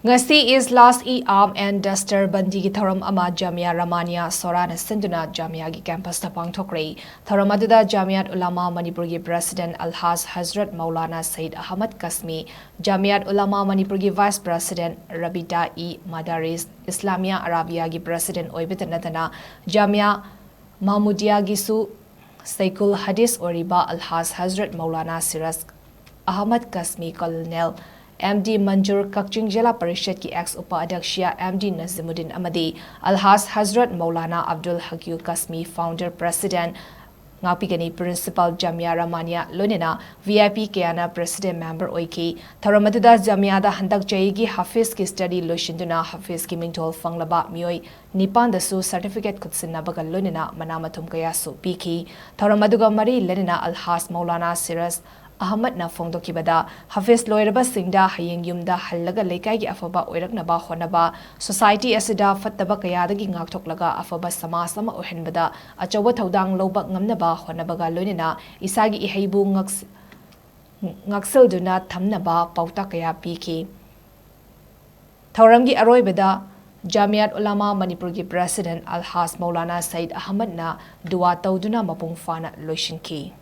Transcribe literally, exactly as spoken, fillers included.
ꯉꯁꯤ East Last E Arm and Duster ꯕꯟꯗꯤꯒꯤ ꯊꯧꯔꯝ ꯑꯃ ꯖꯥꯃꯤꯌꯥ ꯔꯍꯃꯥꯅꯤꯌꯥ ꯁꯣꯔꯥꯅ ꯁꯤꯟꯗꯨꯅ ꯖꯥꯃꯤꯌꯥꯒꯤ campus ꯇ ꯄꯥꯡꯊꯣꯛꯈ꯭ꯔꯦ꯫ ꯊꯧꯔꯝ ꯑꯗꯨꯗ ꯖꯥꯃꯤꯌꯥꯠ ꯎꯂꯥꯃꯥ ꯃꯅꯤꯄꯨꯔꯒꯤ president ꯑꯜꯍꯥꯖ ꯍꯖꯔꯠ ꯃꯧꯂꯥꯅꯥ ꯁꯌꯤꯗ ꯑꯍꯃꯗ ꯀꯁꯃꯤ, ꯖꯥꯃꯤꯌꯥꯠ ꯎꯂꯥꯃꯥ ꯃꯅꯤꯄꯨꯔꯒꯤ vice president Rabita E ꯃꯗꯥꯔꯤꯁ Islamia ꯑꯔꯥꯕꯤꯌꯥꯒꯤ president ꯑꯣꯏꯕꯇ ꯅꯠꯇꯅ ꯖꯥꯃꯤꯌꯥ ꯃꯍꯃꯨꯗꯤꯌꯥꯒꯤꯁꯨ ꯁꯩꯈꯨꯜ ꯍꯗꯤꯁ ꯑꯣꯏꯔꯤꯕ ꯑꯜꯍꯥꯖ Hazrat Maulana Siraj Ahmad ꯀꯁꯃꯤ, Colonel M D ꯃꯟꯖꯨꯔ, ꯀꯛꯆꯤꯡ ꯖꯤꯂꯥ ꯄꯔꯤꯁꯠꯀꯤ ex ꯎꯄ ꯑꯗ꯭ꯌꯛꯁ M D ꯅꯖꯤꯃꯨꯗꯤꯟ ꯑꯃꯗꯤ ꯑꯜꯍꯥꯖ Hazrat Maulana Abdul ꯍꯛꯌꯨ ꯀꯁꯃꯤ, founder president, ꯉꯥꯛꯄꯤꯒꯅꯤ principal Jamia ꯔꯍꯃꯥꯅꯤꯌꯥ, ꯂꯣꯏꯅꯅ V I P ꯀꯌꯥꯅ president member ꯑꯣꯏꯈꯤ꯫ ꯊꯧꯔꯝ ꯑꯗꯨꯗ ꯖꯥꯃꯤꯌꯥꯗ ꯍꯟꯗꯛ ꯆꯍꯤꯒꯤ ꯍꯥꯐꯤꯖꯀꯤ study ꯂꯣꯏꯁꯤꯟꯗꯨꯅ ꯍꯥꯐꯤꯖꯀꯤ ꯃꯤꯡꯊꯣꯜ ꯐꯪꯂꯕ ꯃꯤꯑꯣꯏ ꯅꯤꯄꯥꯟꯗꯁꯨ certificate ꯈꯨꯠꯁꯤꯟꯅꯕꯒ ꯂꯣꯏꯅꯅ ꯃꯅꯥ ꯃꯊꯨꯝ ꯀꯌꯥꯁꯨ ꯄꯤꯈꯤ꯫ ꯊꯧꯔꯝ ꯑꯗꯨꯒ ꯃꯔꯤ ꯂꯩꯅꯅ ꯑꯜꯍꯥꯖ ꯃꯧꯂꯥꯅꯥ ꯁꯤꯔꯥꯖ ꯑꯍꯃꯗꯅ ꯐꯣꯡꯗꯣꯛꯈꯤꯕꯗ, ꯍꯥꯐꯤꯖ ꯂꯣꯏꯔꯕꯁꯤꯡꯗ ꯍꯌꯦꯡ ꯌꯨꯝꯗ ꯍꯜꯂꯒ ꯂꯩꯀꯥꯏꯒꯤ ꯑꯐꯕ ꯑꯣꯏꯔꯛꯅꯕ ꯍꯣꯠꯅꯕ, society ꯑꯁꯤꯗ ꯐꯠꯇꯕ ꯀꯌꯥꯗꯒꯤ ꯉꯥꯛꯊꯣꯛꯂꯒ ꯑꯐꯕ ꯁꯃꯥꯖ ꯑꯃ ꯑꯣꯏꯍꯟꯕꯗ ꯑꯆꯧꯕ ꯊꯧꯗꯥꯡ ꯂꯧꯕ ꯉꯝꯅꯕ ꯍꯣꯠꯅꯕꯒ ꯂꯣꯏꯅꯅ ꯏꯁꯥꯒꯤ ꯏꯍꯩꯕꯨ ꯉꯥꯛꯁ-, ꯉꯥꯛꯁꯦꯜꯗꯨꯅ ꯊꯝꯅꯕ ꯄꯥꯎꯇꯥꯛ ꯀꯌꯥ ꯄꯤꯈꯤ꯫ ꯊꯧꯔꯝꯒꯤ ꯑꯔꯣꯏꯕꯗ ꯖꯥꯃꯤꯌꯥꯠ ꯎꯂꯥꯃꯥ ꯃꯅꯤꯄꯨꯔꯒꯤ president ꯑꯜꯍꯥꯖ ꯃꯧꯂꯥꯅꯥ ꯁꯌꯤꯗ ꯑꯍꯃꯗꯅ ꯗꯨꯋꯥ ꯇꯧꯗꯨꯅ ꯃꯄꯨꯡ ꯐꯥꯅ ꯂꯣꯏꯁꯤꯟꯈꯤ꯫